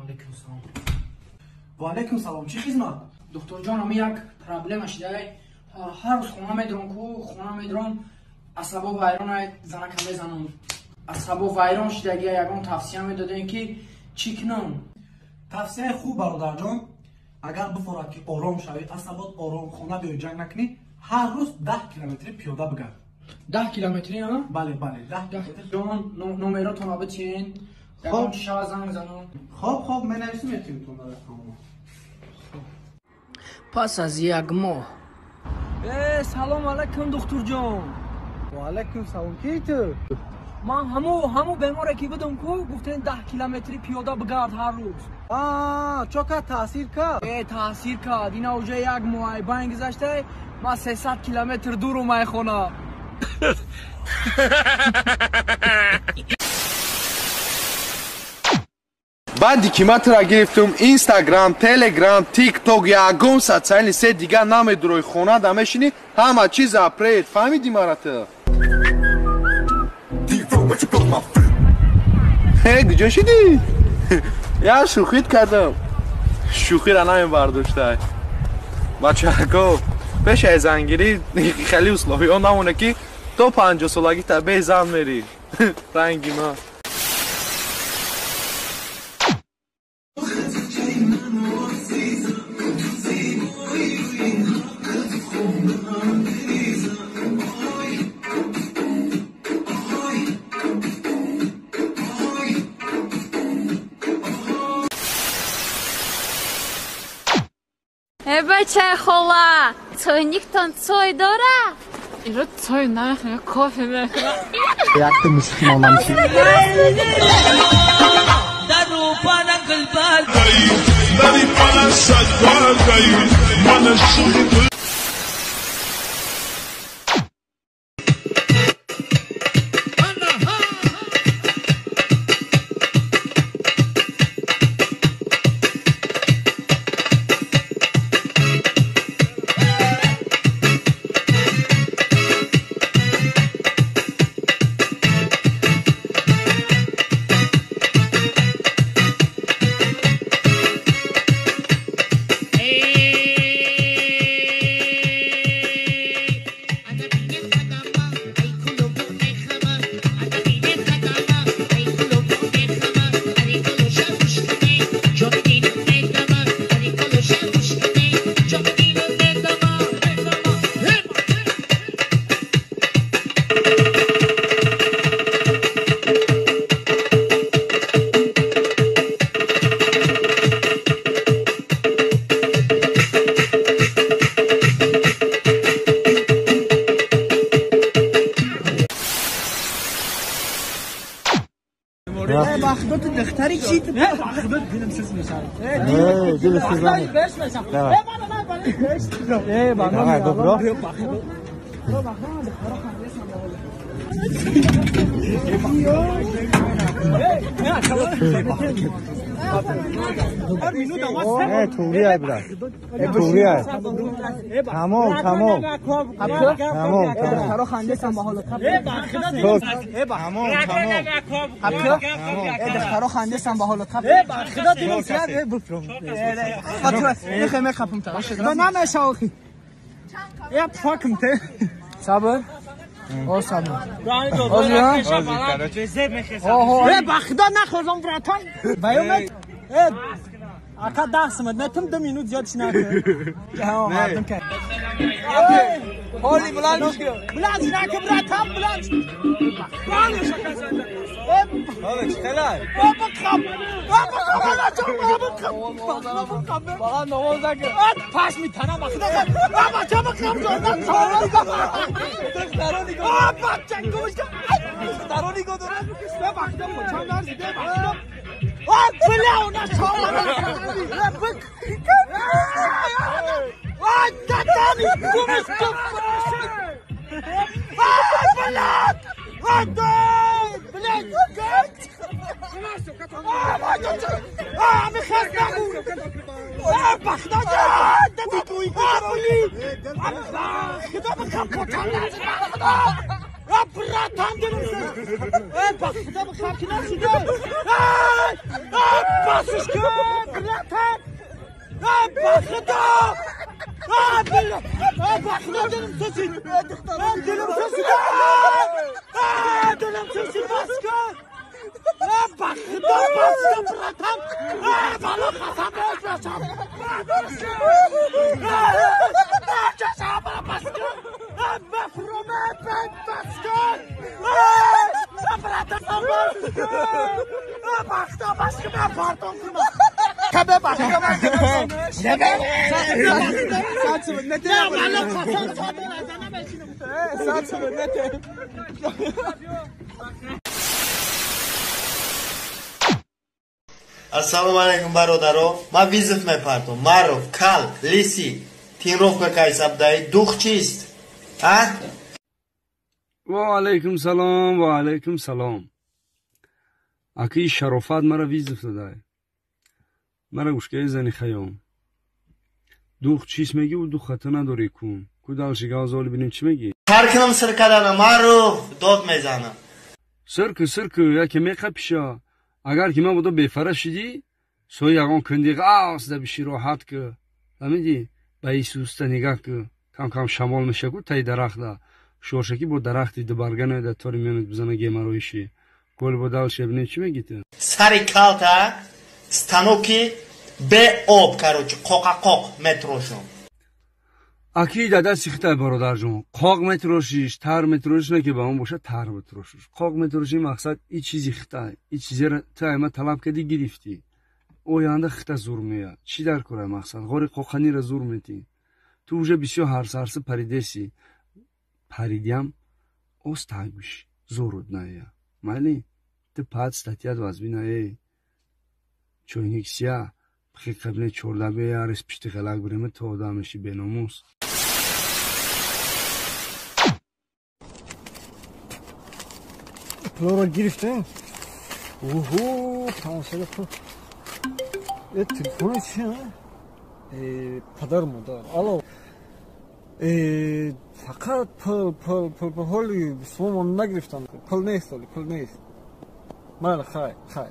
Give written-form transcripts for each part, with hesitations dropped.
Алейкум салом. Ва алейкум салом. Чӣ хизмат? Духтурҷон, ами як проблема шидай. Ҳар рӯз хона медром ку, хона медром, асабо вайрон, занака мезанам. Асабо вайрон шидаги, ягон тавсия медодем ки чӣ кунам? Тавсияи хуб, бародарҷон, агар бифорад ки ором шавӣ, асабот ором, хона биёй, ҷанг накунӣ, ҳар рӯз 10 километри пиёда бигард. 10 километри, а? Бале, бале, 10 километр. Ҷон, номеротонро битиен. Ягон чӣ шава занг занам. Хоб, хоб, менависим, метиҳем рақамро. Пас аз як моҳ. Э, салом алайкум, духтурҷон. Ва алайкум салом. Ки ту? Ман ҳаму беморе ки будам ку, гуфтен 10 километри пиёда бигард ҳар рӯз. А, чо кард, таъсир кард? Э, таъсир кард. Ина уже як моҳ байн гузашта, ман 300 километр дур омай хона. Баъди ки ман тура гирифтум, Инстаграм, Телеграм, Тикток, ягон социальный сеть дигар намедурои, хона да мешинӣ, ҳама чиз апред. Фаҳмидӣ мара ту? Э, куҷо шидӣ? Я шӯхит кардам. Шӯхиро намебардоштай. Бачако, пешаи зангирӣ хеле условиҳо намоне ки то 50 солагӣ та бе зан мерӣ. Ранги ман. Э, бачаи хола, чойниктон чой дора? Иро чой намехӯрам, кофе мехӯрам. Якта мусулмонам шид. دختری چی؟ نه دلم سوز میشه. نه دل سوز نمیشه. نه نه dobro. نه توری برا. توری. تمام تمام. تمام تمام. تمام تمام. دخترها خندسن با حالت خدا دلم سر بفرم. میخوام تا نه شاخی. یا فاکم ته. صبر. او صبر. ای بخدا نخوردم براتان. بیومد. اکا 10 سمت نتم 2 минут زیاد نکن. ها مردم که. Holy بلند شو. بلند نکن براتان بلند. بلند شو. Hadi helal. بابا خب. بابا خب. بابا خب. بابا نماز نکن. پس میتنم بخدا. بابا چه بخم جان. دخترا نگاه. بابا چه گوش. دخترا نگاه دارن. بخدا چند درس ده بخدا. آه بلا شما. آه دادانی گوش. آه بلا. آه Басиш ки, братан! Ба худо! Ба худо, дилам сӯзид! Дилам сӯзид! Дилам сӯзид, бас кун! Ба худо, бас кун, братан! Бало қасам бошам! Бас кун! Бас кун! Братан, бас кун! Ба худо, бас кун, ман пардон кунам! Кабе ба худо, ман Ассалому алайкум, бародаро. Ман вызов мепартом. Маров, кал, лысый, тренировка кайсабдай, дух чист? А? Ва алайкум салом, ва алайкум салом. Аки шарофат мара вызов дадай. Мара гӯшкаи зани хаём. Дух чист мегӣ, ӯ дух хата надорӣ кун. Ку дальше гавзоли бинем чӣ мегӣ? Ҳар кунам сир кардана, Маров, дод мезанам. Сирку, сирку, яке меқапиша. Агар ки ман будо бефара шидӣ, сои ягон кунди ғавс да биши роҳат ку. Фаҳмидӣ? Ба исуста нигаҳ ку. Кам кам шамол меша ку таи дарахта. Шоршаки бо дарахти дубарга наеда тори миёнат бизана геморроиши. Коли бо дальше бинем чӣ мегӣ ту? Сари калта станоки бе об, короче, қоқа-қоқ метрошам. Аки дада сихтай, бародарҷон. Қоқ метрошиш, тар метрошиш, не ки ба он бошад тар метрошиш. Қоқ метроши мақсад и чизи хитай. И чизера ту айма талаб кардӣ, гирифтӣ. Оянда хита зур меяд. Чӣ дар кора мақсад? Ғори қоқанира зур метӣ. Ту уже бисёр ҳарсарси паридеси. Паридиам оз таг биши. Зурут ная. Майли? Ту пад статьят вазбина эй. Чойник сия. Пхи қабли чорда беярис пишти хелак биреме то одамеши беномус. Пулро гирифтем. Уҳу, 500 пул. Э, телефони чи? Э, падар модар. Алло. Э, фақат пул, пул, пул, пул, ҳоли сумон нагирифтам. Пул нест, ҳоли пул нест. Майли, хай, хай.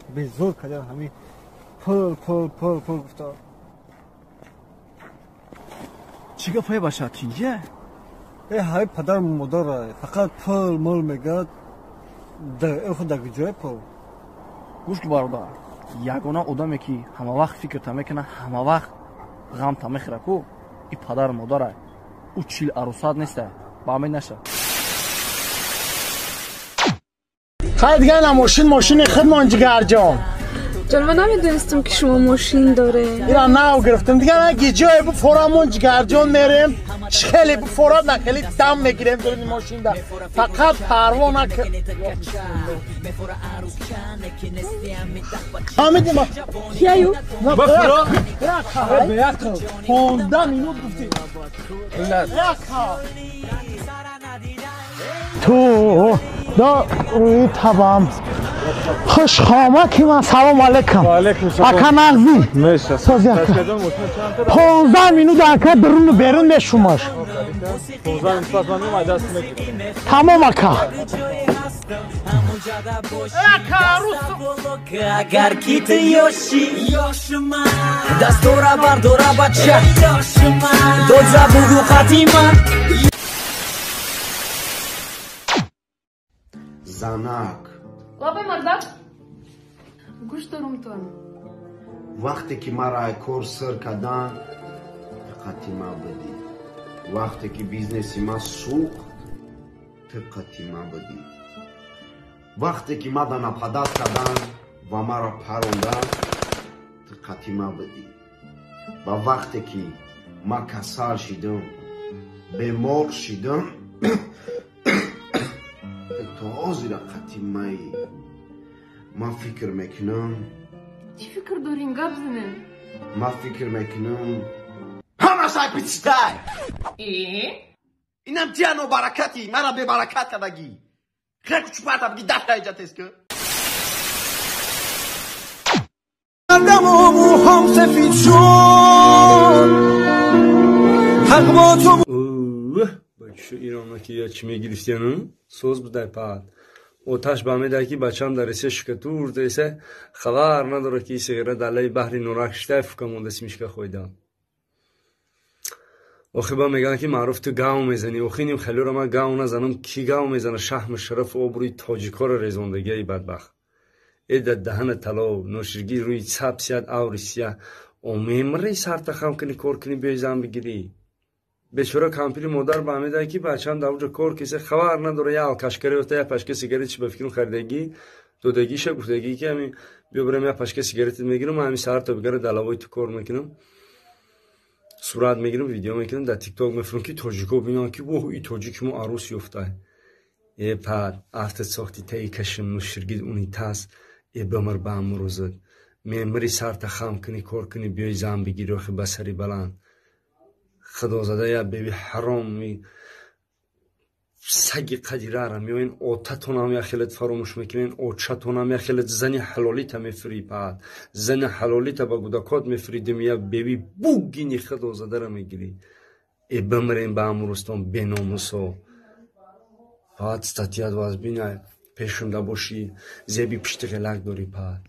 Безор кардам ҳамин пул, пул, пул, пул гуфта. Чӣ гапҳое баша, тинҷа? Э, ҳай падар модар фақат пул мол мегӯяд. Худ дар куҷое пул? Гӯш ку, бародар, ягона одаме ки ҳамавақт фикрта мекунад, ҳамавақт ғамта мехӯра ку, и падару модарай. Ӯ чил арӯсат неста, ба амед наша. Хай, дига ина мошин, мошини худмон, ҷигарҷон. Ҷон, ман намедонистам, ки шумо мошин доред. Ира нав гирифтем, дига на ҷое буфорамон, ҷигарҷон, мерем. Хеле буфорад, на хеле дам мегирем дуруни мошинда. Фақат парво нак. Фаҳмидӣ ма? Кияю? Бафуро? Беақл. 15 минут гуфтӣ. Ту да рӯи табам. Хушхомаки ман, салом алейкум. Ака, нағзӣ? Сози, ака. 15 минут, ака, дуруну берун мешумаш. Тамом, ака. Агар ки ту ёшӣ, дастора бардора, бача, додза бугу хатима. Занак. Лабай, мардак, гӯш дорум тон. Вақте ки мара ай кор сир кардан, диққати ма будӣ. Вақте ки бизнеси ма сӯхт, диққати ма будӣ. Вақте ки ма да нападать кардан ва маро парондан, диққати ма будӣ. Ва вақте ки ма касал шидам, бемор шидам, то ҳозира қати маӣ. Ман фикр мекунам. Чӣ фикр дорин, гап занен. Ман фикр мекунам, ҳамаш ай питстай. Инам тия нобаракатӣ, мара бебаракат кардагӣ. Хеле кучупарта биги, дафта иҷа тез ку. کردم و موهام سفید شد، حق با تو. Бачо, ирома ки я чӣ мегирифтиану соз будай пад. Оташ ба меда ки бачам дар Русия шикатур десе, хабар надора ки сигарет дар лаби баҳри Норак шитай фука монда, семечка хӯйда. Охи ба мегӯянд, ки маъруф, ту гав мезанӣ. Охи ним хелиро ман гав назанам, кӣ гав мезана? Шаҳму шарафу обрӯи тоҷикоро резондагиаи бадбахт. Э, дар даҳана тало ноширгӣ, рӯи саб сият, аври сияҳ. Омемри сарта хам кунӣ, кор кунӣ, биёи зан бигирӣ. Бечора кампири модар ба меда ки бачам дар уҷо кор кисе, хабар надора, я алкашкари ота, я пачка сигарет чи ба фикрам харидагӣ додагиша, гуфтагӣ ки ами биё бирам, я пачка сигаретат мегирам, ами саҳар то бигара далавои ту кор мекунам, сурат мегирам, видео мекунам, дар Тикток мефурам, ки тоҷико бинанд, ки воҳ, и тоҷики мо арӯс ёфта. Э, пад афтат сохти таи кашим нуширгид унитаз. Э, бимир ба амрӯзат, мемири, сарта хам кунӣ, кор кунӣ, биёи зан бигирӣ. Охи ба сари баланд худозада, я беби ҳароми саги қадирара меоен, отатонам я хелет фаромӯш мекунен, очатонам я хелет, зани ҳалолита мефурӣ, пад зани ҳалолита ба гудакот мефуридим, я беби бугини худозадара мегирӣ. Э, бимирем ба амрӯзтон, беномусо. Пад статьят вазбина пешунда бошӣ, зеби пишти ғелак дорӣ, пад.